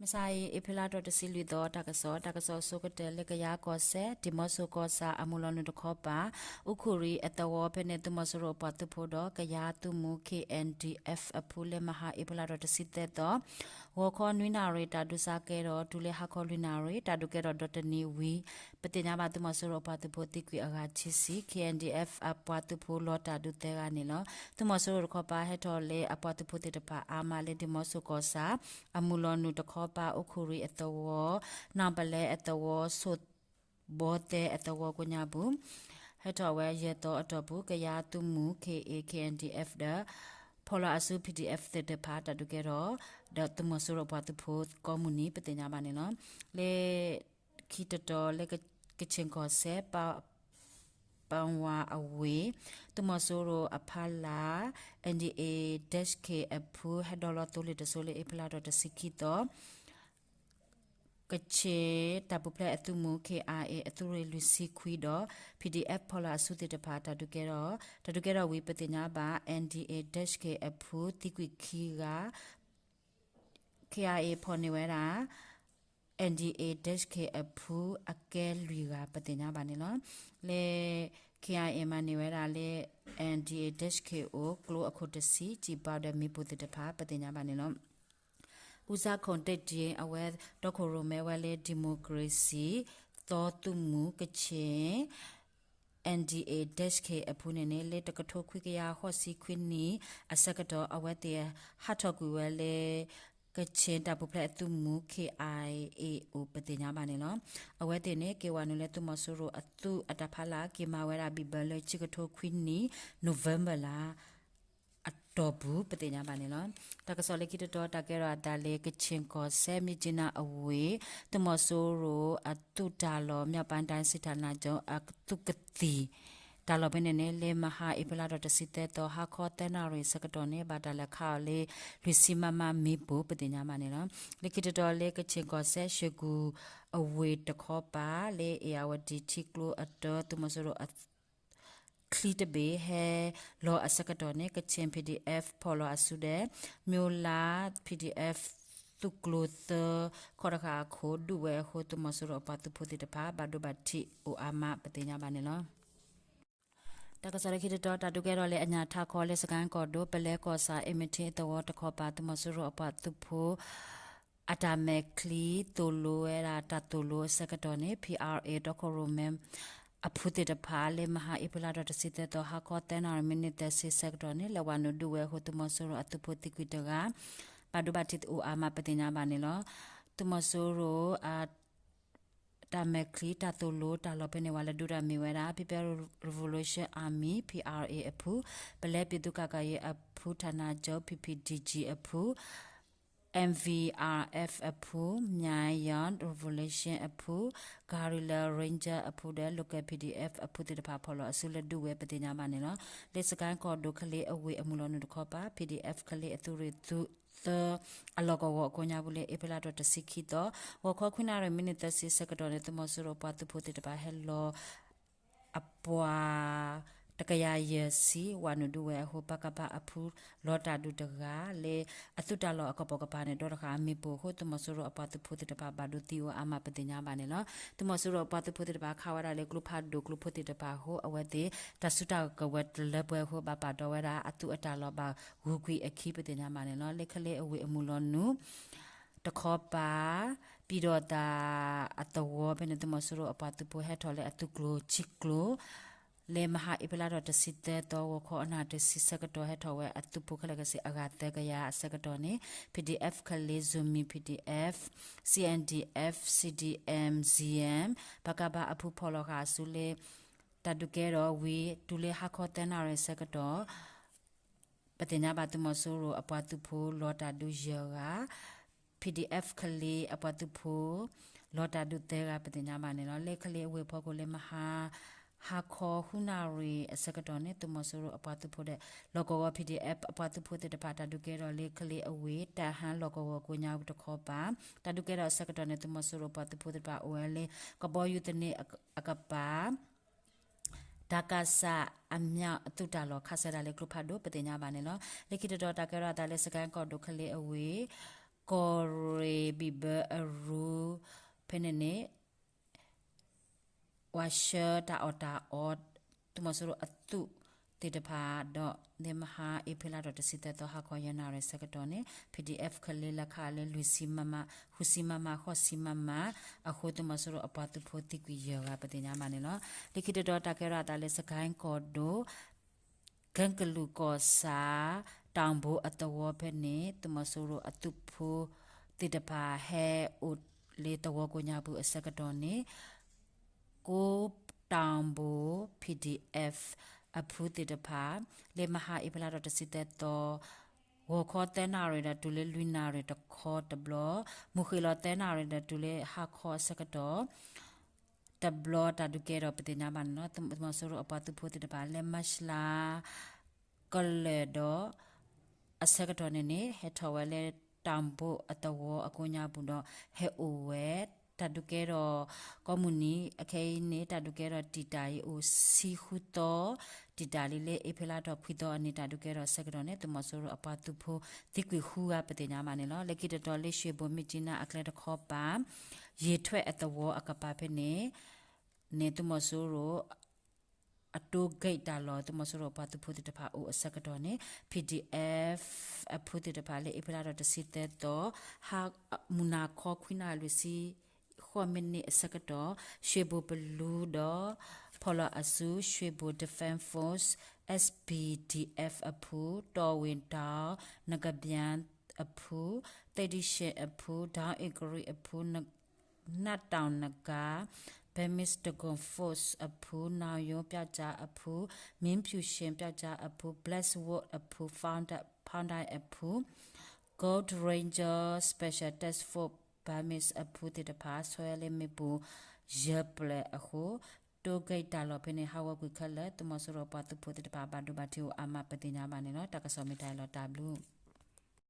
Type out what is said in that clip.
မုၢ်ဆါအံၤ အ့ဖြ့လါထီၣ်တဆံလွံၢ်သီ တၢ်ကစီၣ်, တၢ်ကစီၣ်အဆိကတၢၢ်လၢကယၤကီၢ်စဲၣ် ဒံၣ်မီဆိၣ်ကီၢ်ဆၣ် အမုၢ်လီၤနုာ်တခီပၤ အူခိၣ်ရံၣ်အသဝီဖဲန့ၣ် သုးမီၤစိရိၤအပှၤသုးဖိဒီး ကယၤသုးမုၢ် K N D F အဖုလၢမဟါအ့ဖြ့လါထီၣ်တဆံသၢသီ ဂီၤခီနွံနၣ်ရံၣ် တၢ်ဒုးစါကဲထီၣ် တုၤလၢဟါခီလွံၢ်နၣ်ရံၣ် တၢ်ဒုးကဲထီၣ်ဒီးတနံၤဝံၤ ပသ့ၣ်ညါဘၣ်သုးမီၤစိရိၤအပှၤသုးဖိသံကွံာ်အဂၤခံဆံ K N D F အပှၤသုးဖိလီၤတၢ်ဒုးသၢဂၤန့ၣ်လီၤ. သုးမီၤစိရိၤတခီပၤဟဲထီၣ်လၢအပှၤသုးဖိသ့ၣ်တဖၣ်အါမးလၢဒံၣ်မီဆိၣ်ကီၢ်ဆၣ် အမုၢ်လီၤနုာ်တခီပၤ အူခိၣ်ရံၣ်အသဝီ နီၢ်ပလဲအသဝီ ဆိၣ်ဘီသဲအသဝီကိးညါပူၤ ဟဲထီၣ်ဝဲယဲၢ်သီအတီၢ်ပူၤ ကယၤသုးမုၢ် K A K N D F ဒီး ဖီၣ်လီၤအစု P D F သ့ၣ်တဖၣ်တၢ်ဒုးကဲထီၣ် ဒီးသုးမီၤစိရိၤအပှၤသုးဖိကိးမုၢ်နံၤ ပသ့ၣ်ညါဘၣ်န့ၣ်လီၤ. လၢ ခံတတီၤလၢ ကခ့ၣ်ကီၢ်စဲၣ် ပဝါအဝ့ၢ် သုးမီၤစိရိၤအဖီလာ် N D A dash K အဖု ဟဲဒီလီၤသိလ့ၣ်တစိၤလၢအ့ဖြ့လါထီၣ်တဆံခံသီ ကခ့ၣ်တၢ်ပူၤဖျဲးအသုးမုၢ် K I A အသုးရ့ၣ်လွံၢ်ဆံခွံဒီး P D F ဖီၣ်လီၤအစုသ့ၣ်တဖၣ် တၢ်ဒုးကဲထီၣ် တၢ်ဒုးကဲထီၣ်ဝံၤ ပသ့ၣ်ညါဘၣ် N D A dash K အဖုသံကွံာ်ခံဂၤ K I A ဖီၣ်န့ၢ်ဝဲဒၣ် N D A dash K အဖုအကဲလွံၢ်ဂၤ ပသ့ၣ်ညါဘၣ်န့ၣ်လီၤ. လၢ K I A မၤန့ၢ်ဝဲဒၣ်လၢ N D A dash K အိၣ် ကျိအခိၣ်တဆံ ကျည်ပေါက်ဒီးမ့ၣ်ပိၢ်သ့ၣ်တဖၣ် ပသ့ၣ်ညါဘၣ်န့ၣ်လီၤ. အူစါခိၣ်တ့တ့ အဝဲတီခိၣ်ရိၣ်မဲဝဲလၢ democracy သီသုးမုၢ်ကခ့ၣ် N D A dash K အဖုန့ၣ်န့ၣ် လၢတကထိခွံကယၤဃိးဆံခွံနံၣ်အဆၢကတီၢ် အဝဲသ့ၣ်ဟးထီၣ်ကွံာ်ဝဲလၢ ကခ့ၣ်တၢ်ပူၤဖျဲးအသုးမုၢ် K I A အိၣ် ပသ့ၣ်ညါဘၣ်န့ၣ်လီၤ. အဝဲသ့ၣ်န့ၣ် က့ၤဝဲနုာ်လၢသုးမီၤစိရိၤအသုးအတၢ်ဖီလာ် က့ၤမၤဝဲဒၣ်ဘံၣ်ဘၢလၢ ခံကထိခွံနံၣ် November လါ အတီၢ်ပူၤ ပသ့ၣ်ညါဘၣ်န့ၣ်လီၤ. တၢ်ကစီၣ်လၢခံတတီၤ တၢ်ကဲထီၣ်အသးလၢ ကခ့ၣ်ကီၢ်စဲၣ် မြစ်ကြီးနား အဝ့ၢ် သုးမီၤစိရိၤအသုးတၢ်လီၢ် မြောက်ပိုင်းတိုင်းစစ်ဌာနချုပ် အသုးကသံၣ် တၢ်လီၢ်ဖဲန့ၣ်န့ၣ် လၢမဟါအ့ဖြ့လါထီၣ်တဆံသၢသီ ဟါခီသၢနၣ်ရံၣ်ဆၢကတီၢ်န့ၣ် ဘၣ်တၢ်လဲၤခးအီၤလၢ လွံၢ်ဆံ မမ မ့ၣ်ပိၢ် ပသ့ၣ်ညါဘၣ်န့ၣ်လီၤ. လၢခံတတီၤလၢ ကခ့ၣ်ကီၢ်စဲၣ် ရွှေကူအဝ့ၢ်တခီပၤ လၢအ့ၣ်ယၣ်ဝတံၣ်ထံကျိအတၢ သုးမီၤစိရိၤအ ချံတဘ့ၣ်ဟဲလီၤအဆၢကတီၢ်န့ၣ် ကခ့ၣ် P D F ဖီၣ်လီၤအစုဒီး မျိလါ P D F သုးကျိၤသၢ ခီၣ်တဃာ်အခိၣ် ဒုးဝဲအဃိ သုးမီၤစိရိၤအပှၤသုးဖိသ့ၣ်တဖၣ် ဘၣ်ဒိဘၣ်ထံးအိၣ်အါမး ပသ့ၣ်ညါဘၣ်န့ၣ်လီၤ. တၢ်ကစီၣ်လၢခံတတီၤ တၢ်ဒုးကဲထီၣ်လၢအညၣ်ထးခီလၢ စကဲၣ်ကီၢ်ဒိၣ် ပလဲကီၢ်ဆၣ် အ့မထ့အသဝီတခီပၤ သုးမီၤစိရိၤအပှၤသုးဖိ အတၢ်မဲာ်ချံသိၣ်လိဝဲဒၣ်တၢ်သိၣ်လိအဆၢကတီၢ်န့ၣ် P R A တီခိၣ်ရိၣ်မဲ အဖုသ့ၣ်တဖၣ် လၢမဟါအ့ဖြ့လါထီၣ်တဆံသၢသီ ဟါခီသၢနၣ်ရံၣ် မံးနံးသၢဆံဆၢကတီၢ်န့ၣ် လဲၤဝဲနုာ်ဒုးဝဲအဃိ သုးမီၤစိရိၤအသုးဖိသံကွံာ်တဂၤ ဘၣ်ဒိဘၣ်ထံးအိၣ်အါမး ပသ့ၣ်ညါဘၣ်န့ၣ်လီၤ. သုးမီၤစိရိၤအ တၢ်မဲာ်ချံတၢ်သိၣ်လိတၢ်လီၢ်ဖဲန့ၣ် ဝဲလၢဒုးတၢ်မ့ၢ်ဝဲဒၣ် People Revolution Army P R A အဖု, ပလဲပျံၤသူၣ်ကၣ်ကၣ်ယဲၢ်အဖု ဌာနချုပ် P P D G အဖု, M V R F အဖု, Myayan Revolution အဖု, Guerrilla Ranger အဖုဒီး Local P D F အဖုသ့ၣ်တဖၣ် ဖီၣ်လီၤအစုလၢဒုးဝဲ ပသ့ၣ်ညါဘၣ်န့ၣ်လီၤ. လၢစကဲၣ်ကီၢ်ဒိၣ် ကလ့အဝ့ၢ်အမုၢ်လီၤနုာ်တခီပၤ P D F ကလ့အသုးရ့ၣ်သုးသၢ အလီၢ်ကဝီၤအကိးညါပူၤ လၢအ့ဖြ့လါထီၣ်တဆံခံသီ ဂီၤခီခွံနၣ်ရံၣ် မံးနံးသၢဆံဆၢကတီၢ်န့ၣ် သုးမီၤစိရိၤအပှၤသုးဖိသ့ၣ်တဖၣ်ဟဲလီၤ အပှၤ တကယၤယဲၢ်ဆံ ဝဲနုာ်ဒုးဝဲအဃိ ပကဖ အဖု လီၤတၢ်ဒုးတဂၤ လၢအသုးတၢ်လီၢ်အကပိာ်ကပၤန့ၣ် ဒီတဃာ်အမ့ၣ်ပိၢ်အဃိ သုးမီၤစိရိၤအပှၤသုးဖိသ့ၣ်တဖၣ် ဘၣ်ဒိသံအိၣ်အါမး ပသ့ၣ်ညါဘၣ်န့ၣ်လီၤ. သုးမီၤစိရိၤအပှၤသုးဖိသ့ၣ်တဖၣ် ခးဝဲဒၣ်လၢကျိဖးဒိၣ်ကျိဖိသ့ၣ်တဖၣ်အဃိ အဝဲသ့ၣ် တၢ်စုတၢ်ကဝဲၤတလၢပှဲၤအဃိ ဘၣ်ပာ်ဒီးဝဲဒၣ် အသုးအတၢ်လီၢ်ဘၣ်ဂုာ်ကွံာ်အခံ ပသ့ၣ်ညါဘၣ်န့ၣ်လီၤ. လၢကလ့အဝ့ၢ်အမုၢ်လီၤနုာ် တခီပၤ ပံၤဒီးသးအသဝီဖဲန့ၣ် သုးမီၤစိရိၤအပှၤသုးဖိဟဲထီၣ်လၢအသုးကျိၤဆံကျိၤ လၢမဟါအ့ဖြ့လါထီၣ်တဆံသၢသီ ဂီၤခီအနၣ်တဆံဆၢကတီၢ် ဟဲထီၣ်ဝဲအသုးဖိခဲလၢာ်ကစ့ၢ် အဂၤသၢကယၤအဆၢကတီၢ်န့ၣ် P D F ကလ့ Zomi P D F, C N D F, C D M Ziem ပကဖ အဖုဖီၣ်လီၤဃာ်အစုလၢ တၢ်ဒုးကဲထီၣ်ဝံၤ တုၤလၢဟါခီသၢနၣ်ရံၣ်ဆၢကတီၢ် ပသ့ၣ်ညါဘၣ်သုးမီၤစိရိၤအပှၤသုးဖိလီၤတၢ်ဒုးယဲၢ်ဂၤ, P D F ကလ့အပှၤသုးဖိ လီၤတၢ်ဒုးသၢဂၤ ပသ့ၣ်ညါဘၣ်န့ၣ်လီၤ. လၢကလ့အဝ့ၢ်ဖီခိၣ်လၢမဟါ ဟါခီဃုနၣ်ရံၣ်အဆၢကတီၢ်န့ၣ် သုးမီၤစိရိၤအပှၤသုးဖိဒီး လီၢ်ကဝီၤ P D F အပှၤသုးဖိသ့ၣ်တဖၣ် တၢ်ဒုးကဲထီၣ်လၢကလ့အဝ့ၢ် တၢ်ဟါလီၢ်ကဝီၤကိးညါတခီပၤ တၢ်ဒုးကဲထီၣ်အဆၢကတီၢ်န့ၣ် သုးမီၤစိရိၤအပှၤသုးဖိသ့ၣ်တဖၣ်အိၣ်ဝဲလၢ ကဘီယူၤသန့အကပၤ တၢ်ကစၢ်အမြောက်အသုးတၢ်လီၢ် ခးစၢၤဒၣ်လၢကျိဖးဒိၣ် ပသ့ၣ်ညါဘၣ်န့ၣ်လီၤ. လၢခံတတီၤ တၢ်ကဲထီၣ်အသးလၢ စကဲၣ်ကီၢ်ဒိၣ်ကလ့အဝ့ၢ် ကီၢ်ရ့ၣ်ဘံၣ်ဘၢအရူ ဖဲန့ၣ်န့ၣ် ဝၤဆှၢတၢ်အီၣ်တၢ်အီ သုးမီၤစိရိၤအသုးသ့ၣ်တဖၣ်ဒီး လၢမဟါအ့ဖြ့လါထီၣ်တဆံသၢသီ ဟါခီယဲၢ်နၣ်ရံၣ်ဆၢကတီၢ်န့ၣ် ပီၣ်ဒံၣ်အဲၣ်ဖ် ကလ့လၢခးလၢ လွံၢ်ဆံမမ, ဃုဆံမမ, ဃိးဆံမမ အဃိ သုးမီၤစိရိၤအပှၤသုးဖိသံကွံာ်ယဲၢ်ဂၤပသ့ၣ်ညါဘၣ်န့ၣ်လီၤ. လၢခံတတီၤ တၢ်ကဲထီၣ်အသးလၢ စကဲၣ်ကီၢ်ဒိၣ် ကၢကလူးကီၢ်ဆၣ် တၢ်ဘိအသဝီဖဲန့ၣ် သုးမီၤစိရိၤအသုးဖိသ့ၣ်တဖၣ် ဟဲအိၣ်လၢသဝီကိးညါပူၤအဆၢကတီၢ်န့ၣ် ကိးတၢ်ဘိ ပီၣ်ဒံၣ်အဲၣ်ဖ် အဖုသ့ၣ်တဖၣ် လၢမဟါအ့ဖြ့လါထီၣ်တဆံသၢသီ ဂီၤခီသၢနၣ်ရံၣ်ဒီးတုၤလၢလွံၢ်နၣ်ရံၣ်တခီတဘျီ, မုၢ်ဃ့ၢ်လီၤသၢနၣ်ရံၣ်ဒီးတုၤလၢဟါခီအဆၢကတီၢ် တဘျီတၢ်ဒုးကဲထီၣ်ပသ့ၣ်ညါဘၣ်န့ၣ်လီၤ. သုးမီၤစိရိၤအပှၤသုးဖိသ့ၣ်တဖၣ် လၢမၢ်ၡလါ ကလၢာ်ဒီး အဆၢကတီၢ်န့ၣ်န့ၣ် ဟဲထီၣ်ဝဲလၢတၢ်ဘိအသဝီအကိးညါပူၤဒီး ဟဲအိၣ်ဝဲ တၢ်ဒုးကဲထီၣ် ကိးမုၢ်နံၤအခဲအံၤန့ၣ် တၢ်ဒုးကဲထီၣ်တံာ်တာ်အံၤအိၣ်ဆံဃုသီ တံာ်တာ်လံလၢ အ့ဖြ့လါထီၣ်ခွံသီအနံၤ တၢ်ဒုးကဲထီၣ်အဆၢကတီၢ်န့ၣ် သုးမီၤစိရိၤအပှၤသုးဖိသံကွံာ်ဃုဂၤပသ့ၣ်ညါဘၣ်န့ၣ်လီၤ. လၢခံတတီၤလၢ ရွှေဘိုမြစ်ကြီးနား အကျဲတခီပၤ ယံာ်ထွဲအသဝီအကပၤဖဲန့ၣ် န့ၣ်သုးမီၤစိရိၤ အတိဂိတ်တၢ်လီၢ် သုးမီၤစိရိၤအပှၤသုးဖိသ့ၣ်တဖၣ်အိၣ်အဆၢကတီၢ်န့ၣ် ပီၣ်ဒံၣ်အဲၣ်ဖ် အဖုသ့ၣ်တဖၣ် လၢအ့ဖြ့လါထီၣ်တဆံသၢသီ ဟါ မုၢ်နၤခီခွံနၣ်ရံၣ်လွံၢ်ဆံဃိးမံးနံးအဆၢကတီၢ် ရွှေဘိုပလူဒီး ဖီၣ်လီၤအစု ရွှေဘို Defense Force, S P D F အဖု, တီၢ်ဝ့ၢ်တီၢ် နကဘျၣ်အဖု, သိဒံၣ်ရှ့ၣ်အဖု, ဒီအ့ကရံၣ်အဖု နတောင်နဂါ Burmese Dragon Force အဖု, နောင်ရိုးပျောက်ကျားအဖု, မင်းဖြူရှင်ပျောက်ကျားအဖု, Blackwood အဖု, Foundation အဖု, Gold Ranger Special Task Force Burmese အဖုသ့ၣ်တဖၣ် ဆှၢလၢမ့ၣ်ပိၢ်ယဲၢ်ဖျၢၣ်အဃိ တိဂိတ်တၢ်လီၢ်ဖဲန့ၣ် ဟးဂီၤကွံာ်ခဲလၢာ် သုးမီၤစိရိၤပှၤသုးဖိသ့ၣ်တဖၣ် ဘၣ်ဒိဘၣ်ထံးအိၣ်အါမးပသ့ၣ်ညါဘၣ်န့ၣ်လီၤ. တၢ်ကစီၣ်မ့ၢ်တၢ်အံၤလီၤ တၢ်ဘျုး